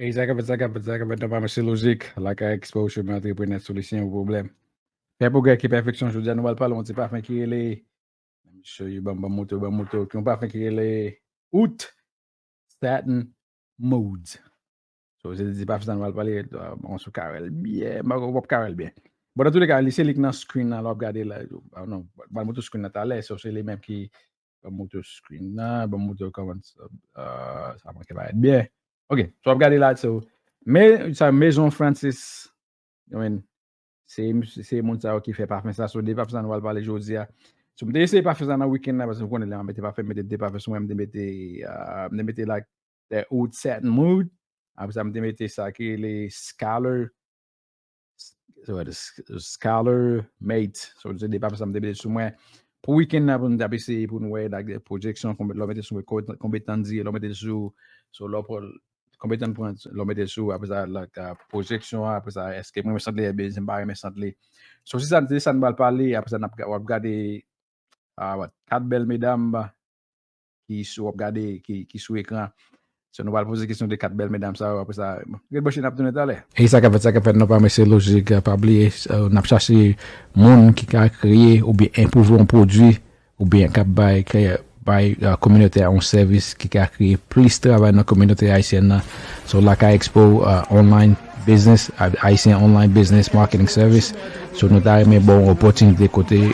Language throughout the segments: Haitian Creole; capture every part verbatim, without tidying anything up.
Ey, sa k ap fèt, sa k ap fèt, sa k ap fèt, non pa mesye Lojik, Lakay Expo, chemen antreprenè, solisyon pou pwoblèm. Fè pwogrè ki pèfeksyon, jodi a nou pral pale yon ti pafen ki rele, let me show you, ban m, ban m montre w, ban m montre w, ki yon pafen ki rele Oud Satin Mood. So, se di pafen sa nou pral pale, uh, bon, si w ka wè l byen, m pa konn w ap ka wè l byen. Bon, nan tou le ka, li se li k nan screen nan, lè w ap gade la, ah, non, ban m montre w screen nan talè, so se li menm ki, ban m montre w screen nan, ban m montre w kòman, uh, sa manke parèt byen. Ok, so w ap gade la, so, men, sa, Maison Francis, I mean, se, se moun sa yo ki fè pafen sa, so de pafen sa nou pral pale jodi a. So, m te eseye pafen sa nan wikenn nan, paske m konnen lè m mete pafen, m mete de pafen sou mwen, m te mete, uh, m te mete, like, the Oud Satin Mood. Apre sa, m te mete sa ki rele Scholar, s-, what is, Scholar Mate. So, se de pafen sa m te mete sou mwen. Pou wikenn nan, pou nou t ap eseye, pou nou wè, like, pwojeksyon, konbyen, lè w mete sou mwen, konbyen, konbyen tan di, lè w mete sou, sou lè w pran, konbyen tan pran, lè w mete sou, apre sa, like, uh, pwojeksyon an, apre sa, èske mwen renmen sant li, ebyen, si m pa renmen sant li. So, se sa, se sa nou pral pale, apre sa, n ap, w ap gade, ah, what, kat bèl medam, ki sou, w ap gade, ki, ki sou ekran. So, nou pral poze kesyon de kat bèl medam sa yo, apre sa, ret branche, n ap tounen talè. E sa k ap fèt, sa k ap fèt, non pa mesye Lojik, pa bliye, uh, n ap chache moun ki ka kreye oubyen enpwouve yon pwodui, oubyen k ap bay, bay, uh, kominote a yon sèvis ki ka kreye plis travay nan kominote ayisyèn nan. So, Lakay Expo, uh, online business, uh, Haitian online business marketing service. So, nou ta renmen ba w yon opòtinite kote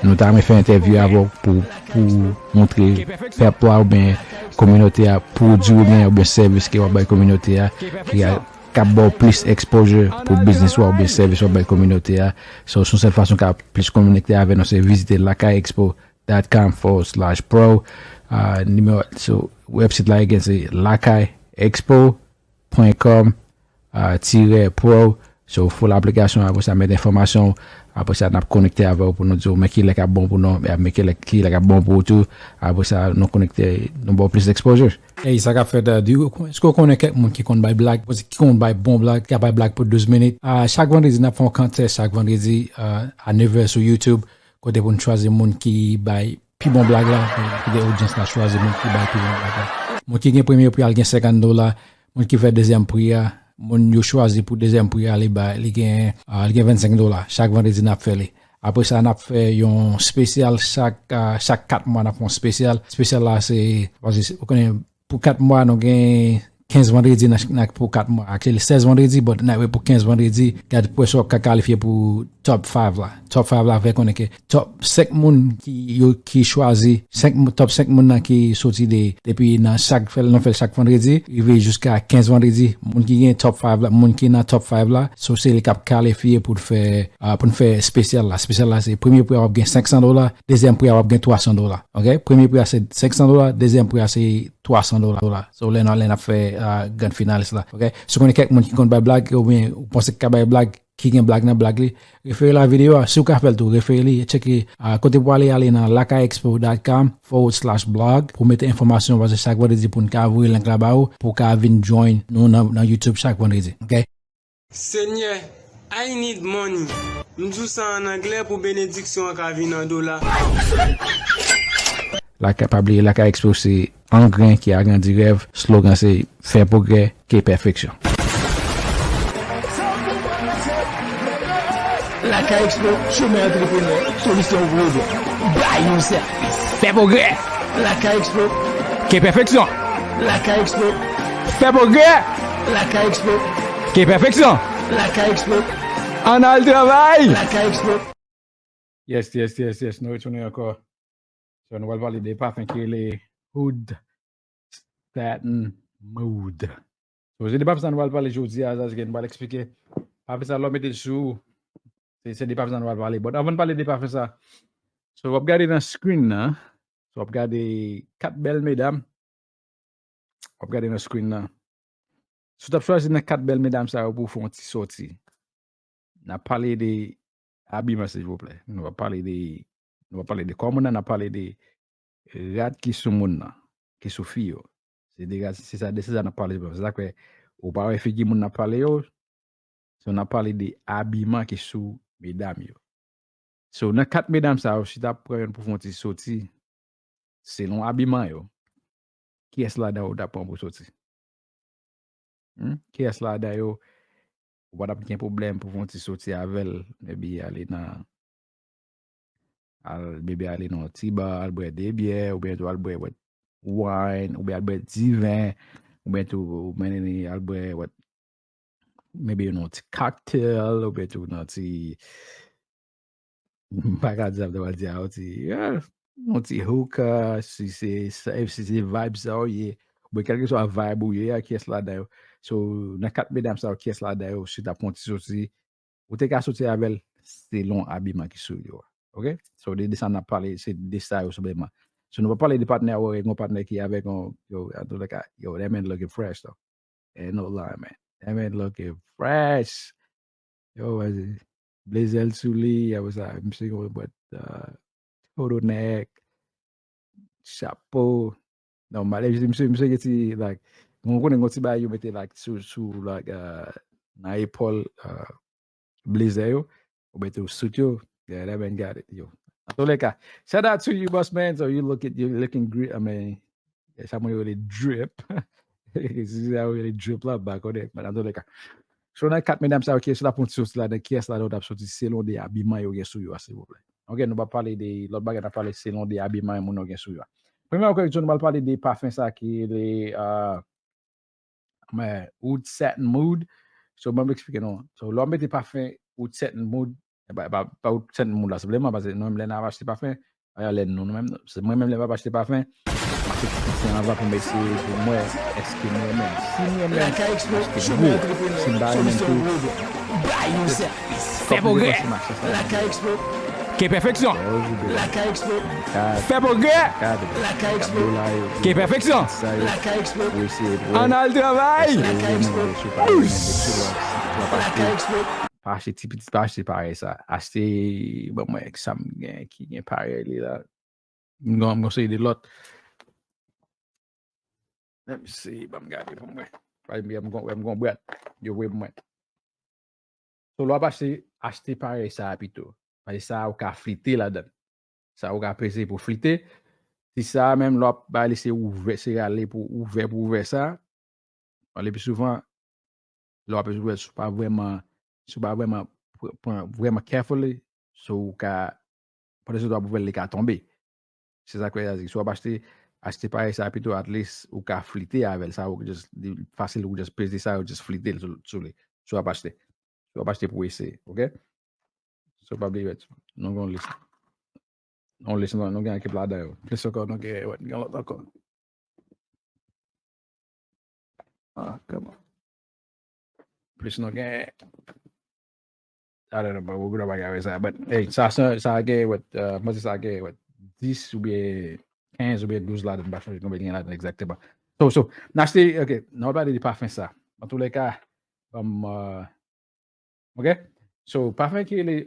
nou ta renmen fè entèvyou avè w pou, pou montre pèp la oubyen kominote a pwodui w gen oubyen sèvis ke w ap bay kominote a, ki a, k ap ba w plis exposure pou biznis ou a oubyen sèvis w ap bay kominote a. So, se yon sèl fason w ka plis konekte avè nou, se vizite lakay expo dot com forward slash pro. Uh, nimewo, so, website la, again, se lakay expo pwen kòm, uh, tirè pro. So, full application, apre sa, met enfòmasyon, apre sa, n ap konekte avè w pou nou di w, men ki lè k ap bon pou nou, men ki lè, ki lè k ap bon pou ou tou. Apre sa, nou konekte, nou ba w plis exposure. Ey, sa k ap fèt, uh, di, èske w konnen kèk moun ki konn bay blag, ki konn bay bon blag, ki ka bay blag pou douz minit? Uh, chak vandredi, n ap fè yon contest, chak vandredi, uh, a nevè sou YouTube, kote pou n chwazi moun ki bay pi bon blag la, ki de odyans la chwazi moun ki bay pi bon blag la. Moun ki gen premye pri a, l gen senkant dola, moun ki fè dezyèm pri a, moun yo chwazi pou dezyèm pri a, li bay, li gen, ah, li gen vennsenk dola. Chak vandredi, n ap fè li. Apre sa, n ap fè yon espesyal chak, ah, chak kat mwa, n ap fè yon espesyal. Espesyal la, se, paske, ou konnen, pou kat mwa, nou gen kenz vandredi nan, nan, pou kat mwa. Actually, sèz vandredi, but n ap wè pou kenz vandredi, gad pou wè si w ap ka kalifye pou top five la. Top five la fè konnen ke top senk moun ki, yo, ki chwazi, senk mou-, top senk moun nan ki soti de, depi nan chak, fè l, nou fè l chak vandredi, rive jiska kenz vandredi, moun ki gen top five la, moun ki nan top five la, so se li k ap kalifye pou l fè, ah, pou n fè espesyal la. Espesyal la, se premye pri a w ap gen senk san dola, dezyèm pri a w ap gen twa san dola. Ok? Premye pri a se senk san dola, dezyèm pri a se twa san dola. So, lè n, lè n ap fè, ah, grand finalist la. Ok? Si w konnen kèk moun ki konn bay blag, oubyen ou panse ki ka bay blag, ki gen blag nan blag li, refere lavi a. Si w ka fè l tou, refere li, tcheke, ah, kote pou ale, ale nan lakay expo dot com forward slash blog pou mete enfòmasyon, paske chak vandredi pou n ka voye link la ba ou, pou w ka vin join nou nan, nan YouTube chak vandredi. Ok? Senyè, I need money. M di w sa an anglè pou benediksyon an ka vin an dola. Lakay, pa bliye, Lakay Expo se angren ki agrandi rèv. Slogan se fè pwogrè ke pèfeksyon. Lakay Expo, chemen antreprenè, solisyon pou pwoblèm. Bay yon sèvis. Fè pwogrè. Lakay Expo. Ke pèfeksyon. Lakay Expo. Fè pwogrè. Lakay Expo. Ke pèfeksyon. Lakay Expo. Ann al travay. Lakay Expo. Yes, yes, yes, yes. Nou retounen ankò. So, nou pral pale de pafen ki rele Oud Satin Mood. So, se de pafen sa nou pral pale jodi a, sa se ke nou pral eksplike. Pafen sa, lè w mete l sou, se, se de pafen sa nou pral pale. But anvan n pale de pafen sa, so, w ap gade nan screen nan, so, w ap gade kat bèl medam, w ap gade nan screen nan. Si w t ap chwazi nan kat bèl medam sa yo pou w fè yon ti sòti, n ap pale de abiman, silvouplè. Nou p ap pale de, nou p ap pale de kò moun nan, n ap pale de rad ki sou moun nan, ki sou fi yo. Se de rad, se sa, de se sa n ap pale. Se sa k fè ou pa wè figi moun n ap pale yo. So, n ap pale de abiman ki sou medam yo. So, nan kat medam sa yo, si w t ap pran youn pou fè yon ti sòti, selon abiman yo, kiyès ladan yo w t ap pran pou sòti? Hmm? Kiyès ladan yo ou pa t ap gen pwoblèm pou fè yon ti soti avè l, maybe ale nan al maybe ale nan yon ti ba, al bwè de byè, oubyen tou al bwè wine, oubyen al bwè diven, oubyen tou ou mennen li al bwè maybe nan yon ti cocktail, oubyen tou nan ti m pa ka di sa m ta pral di a, yon ti yon ti hookah, si se si se vibe sa ou ye, oubyen kèlkeswa vibe ou ye a, kiyès ladan yo. So nan kat medam sa yo, kiyès ladan yo si w t ap fè yon ti soti, ou te ka soti avè l selon abiman ki sou yo a. Ok? So de de sa n ap pale, se de sa yo senpleman. So nou pa pale de patnè ou gen yon patnè ki avèk yon yo, an tou lè ka, yo, that man looking fresh though. Ain't no lie, man. That man looking fresh. Yo, vas-y. Blazer sou li, apre sa, misye gen yon bòt uh, turtleneck, chapo. Non, malè misye, misye, misye gen ti, like, mwen konnen gen ti bagay yo mete, like, sou, sou, like, uh, nan epòl uh, blazer yo, ou mete w suit yo, yeah, that man got it, yo. An tou lè ka, shout out to you, boss man. So you looking, you looking great. I mean, sa mwen yo rele drip. Si sa yo rele drip la, ba konnen. Men an tou lè ka. So nan kat medam sa yo, kiyès la pou soti ladan, kiyès ladan w t ap soti selon de abiman yo gen sou yo a, silvouplè. Ok, nou pa pale de lòt bagay, n ap pale selon de abiman moun yo gen sou yo a. Premye bagay nou pral pale de pafen sa ki rele uh, men oud satin mood. So, ban m eksplike nou. So, lè w mete pafen oud satin mood, e pa, pa, pa oud satin mood la senpleman, paske nou menm lè n ap achte pafen, pa lè nou, nou menm, se mwen menm lè m ap achte pafen, m achte ti piti anvan pou m eseye pou m wè èske m renmen. Si m renmen, m achte gwo. Si m pa renmen tou, Fè pwogrè. Ke pèfeksyon. Fè pwogrè. Ke pèfeksyon. Ann al travay. Pa achte ti pitit, pa achte parèy sa. Achte, ban mwen sa m gen ki gen parèy li la. M gon, m gon seri de lòt. Menm si, ban m gade pou mwen. Pa m gon, m gon bwat. Yo voye pou mwen. So, lè w ap achte, achte parèy sa a pito. Paske sa a ou ka flite ladan l. Sa a ou ka peze pou flite. Ti sa a menm, lè w ap bay li, se ouvè, se rale pou ouvè, pou ouvè sa. Bon, le pi souvan, lè w ap ouvè l, si w pa vrèman, si w pa vrèman pran, pran vrèman carefully, so ou ka, pandan se tan w ap ouvè l, li ka tonbe. Se sa k fè a di, si w ap achte, achte parèy sa pito, at least ou ka flite avè l. Sa ou just, li fasil ou just peze sa, ou just flite l sou, sou li. Si w ap achte. Si w ap achte pou eseye, ok? So pa bliye, nou gen yon lis. Yon lis, nou, nou gen ekip ladan yo. Plis ankò, nou gen, wè, gen lòt ankò. Ah, kòman? Plis nou gen, I don't know, but we gonna bagay sa. But, hey, sa, sa, sa gen, what, uh, mwen se sa gen, what, dis oubyen kenz oubyen douz ladan, m pa sonje konbyen gen ladan egzakteman. So, so, n achte, ok, nou pale de pafen sa. An tou lè ka, um, uh, ok? So, pafen ki rele,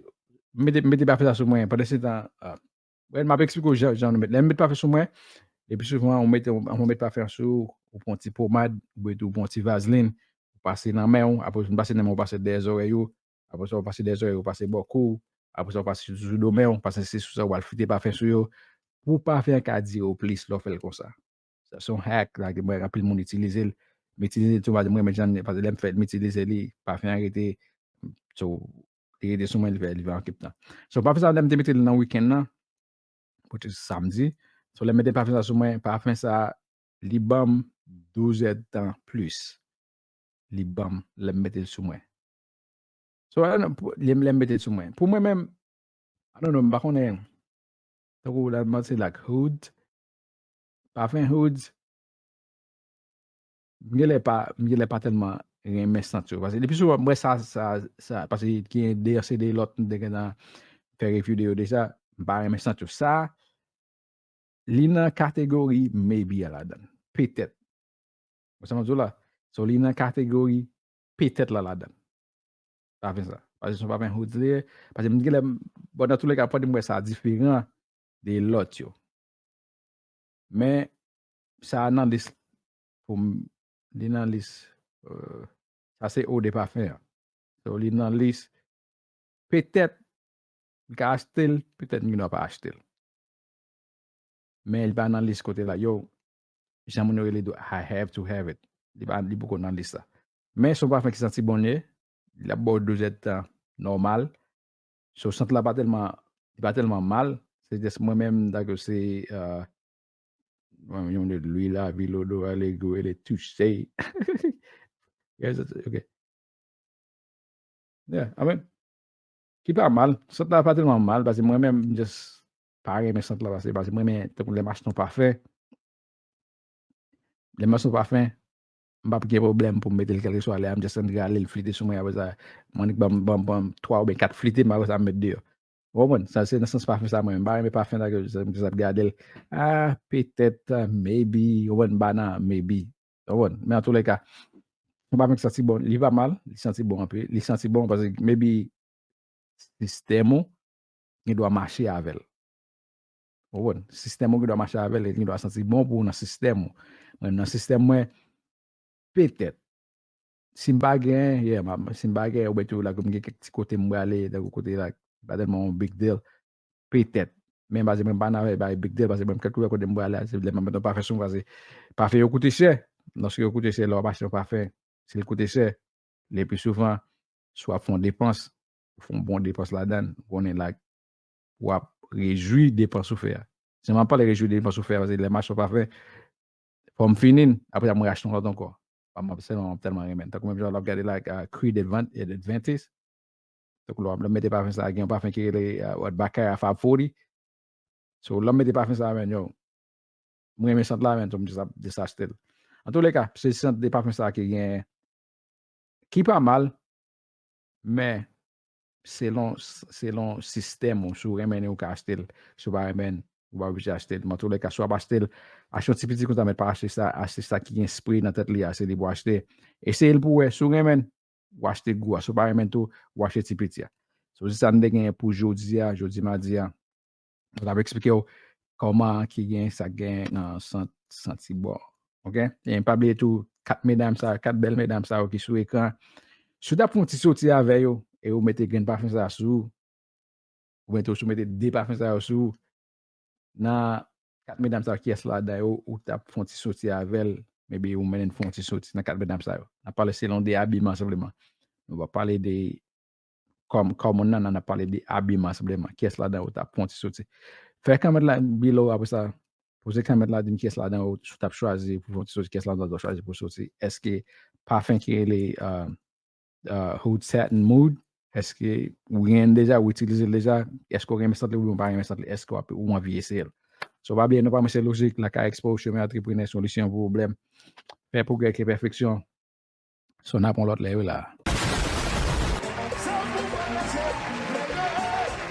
mete, mete pafen sa sou mwen, pandan se tan, uh, Well, m ap eksplike w jan, jan nou met. Lè m met pafen sou mwen, le pi souvan, ou mete, ou met pafen an sou, ou pran ti pomad, ou mete, ou pran ti vazlin, ou pase nan men w, apre w fin pase nan men w, ou pase dèyè zòrèy ou, apre sa, ou pase dèyè zòrèy ou, ou pase bò kou w, apre sa, ou pase sou, sou do men w, paske se sou sa ou al frite pafen sou yo, pou pafen an ka dire w plis lè w fè l konsa. Sa se yon hack la, ke mwen, anpil moun itilize l. M itilize l tou, mwen, mwen, jan, paske lè m fè l, m itilize li, pafen an rete, so, li rete sou mwen, li fè, li fè yon ekip tan. So, pafen sa, lè m te mete l nan wikenn nan, which is samdi. So, lè m mete pafen sa sou mwen, pafen sa, li ban m douz èdtan plis. Li ban m, lè m mete l sou mwen. So, I don't know, pou, lè m, lè m mete l sou mwen. Pou mwen menm, I don't know, m pa konnen. Tankou la, m panse like Hoods. Pafen Hoods. M genlè pa, m genlè pa tèlman renmen sant yo. Paske depi souvan, m wè sa, sa, sa, paske gen de, se de lòt, m te gentan fè review de yo deja. M pa renmen sant yo. Sa, li nan kategori maybe a ladan. Petèt. Ou sa m ap di w la? So, li nan kategori petèt la ladan. Pafen sa. Paske se yon pafen Hoods li ye. Paske m genlè, bon, nan tou lè ka, pandan m wè sa diferan de lòt yo. Men, sa nan lis pou m, li nan lis, euh, sa se eau de parfum an. So, li nan lis, petèt, m ka achte l, petèt, m gendwa pa achte l. Men li pa nan lis kote la. Yo, jan moun yo rele do, I have to have it. Li pa, li poko nan lis la. Men se yon pafen ki santi bon li ye, l ap ba w dozèdtan nòmal. So, sant la pa tèlman, li pa tèlman mal. Se jis mwen menm, dakò, se, euh, mwen, yon de lwil, lavi, lodo, alego, ele touche. Yes, ok. Yeah, I mean, ki pa mal. Sant la pa tèlman mal, paske mwen menm, m just pa renmen sant la, paske, paske mwen renmen, tankou lè m achte yon pafen, lè m achte yon pafen, m p ap gen pwoblèm pou m mete l kèlkeswa lè a, m just annik rale l flite sou mwen, apre sa, m annik ban m, ban m, ban m twa oubyen kat flite, m apre sa, m met deyò. Ou konprann? Sa, se nan sans pafen sa, mwen, m pa renmen pafen sa ke sa, ke sa ap gade l. Ah, petèt, ah, maybe, ou konprann, m pa nan maybe. Ou konprann? Men antouleka, yon pafen ki santi bon, li pa mal, li santi bon anpil, li santi bon, paske maybe sistèm ou gen dwa mache avè l. Ou konprann? Sistèm ou gen dwa mache avè l, e gen dwa santi bon pou ou nan sistèm ou. Mwen, nan sistèm mwen, petèt, si m pa genyen, yeah, m ap, si m pa genyen, oubyen tou la, m gen kèk ti kote m prale, tankou kote la, pa tèlman yon big deal, petèt. Men paske mwen pa nan bay big deal, paske mwen, kèlkeswa kote m prale a, se lè m ap met yon pafen sou mwen, paske pafen yo koute chè. Lòske yo koute chè, lè w ap achte yon pafen, si l koute chè, le pli souvan, si w ap fè yon depans, ou fè yon bon depans ladan l, ou konnen la, w ap rejwi depans ou fè a. Si m ap pale rejwi depans ou fè a, paske lè m achte yon pafen, fò m fini l, apre sa, mwen rachte yon lòt ankò. Pa m ap sèlman, m ap tèlman renmen l. Tankou menm jan lè w ap gade la, ah, Creed Advent-, Adventist. Tankou lè w ap mete pafen sa, gen yon pafen ki rele, ah, What Baccarat five forty. So, lè m mete pafen sa, men, yo, mwen renmen sant la, men, so m just ap, just achte l. Antouleka, se sant de pafen sa ki gen, ki pa mal, men selon, selon sistèm ou, si w renmen li, ou ka achte l, si w pa renmen, ou pa oblije achte l. Men antouleka, si w ap achte l, achte yon ti piti konsa, men pa achte sa, achte sa ki gen spray nan tèt li a, se li pou w achte. Eseye l pou w wè, si w renmen, w achte gwo a. Si w pa renmen tou, w achte ti piti a. So, se sa n te genyen pou jodi a, jodi madi a. Mwen t ap eksplike w kòman ki gen sa gen nan sant, santi bon. Ok? E pa bliye tou, kat medam sa, kat bèl medam sa yo ki sou ekran. Si w t ap fè yon ti soti avè yo, e ou mete grenn pafen sa sou ou, oubyen tou si w mete de pafen sa yo sou ou, nan kat medam sa yo, kiyès ladan yo ou t ap fè yon ti soti avè l, maybe ou mennen fè yon ti soti nan kat medam sa yo. N ap pale selon de abiman senpleman. Nou pa pale de kòm, kòm moun nan, nan ap pale de abiman senpleman. Kiyès ladan yo t ap fè yon ti soti? Fè kòmantè la, below, apre sa, poze kòmantè la, di m kiyès ladan yo, si w t ap chwazi pou fè yon ti soti, kiyès ladan yo t ap chwazi pou soti. Èske pafen ki rele, euh, euh, Hood Satin Mood, èske ou genyen l deja, ou itilize l deja? Èske ou renmen sant li oubyen ou pa renmen sant li? Èske w ap, ou anvi eseye l? So, pa bliye, non pa mwen se Lojik, Lakay Expo, chemen antreprenè, solisyon pou pwoblèm. Fè pwogrè ke pèfeksyon. So, n ap yon lòt lè, wi, la.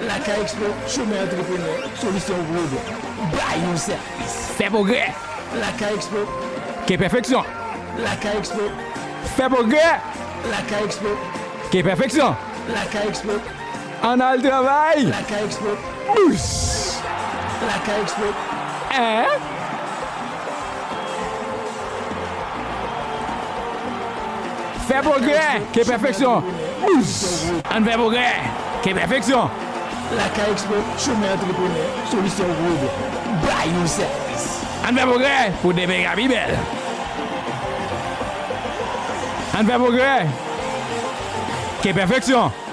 Lakay Expo, chemen antreprenè, solisyon pou pwoblèm. Bay yon sèvis. Fè pwogrè. Lakay Expo. Ke pèfeksyon. Lakay Expo. Fè pwogrè. Lakay Expo. Ke pèfeksyon. Lakay Expo. Ann al travay. Lakay Expo. Bous. Lakay Expo. Hein? Fè pwogrè, ke pèfeksyon. Bous. Ann fè pwogrè, ke pèfeksyon. Lakay Expo, chemen antreprenè, solisyon pou pwoblèm. Bay yon sèvis. Ann fè pwogrè pou demen ka pi bèl. Ann fè pwogrè, ke pèfeksyon.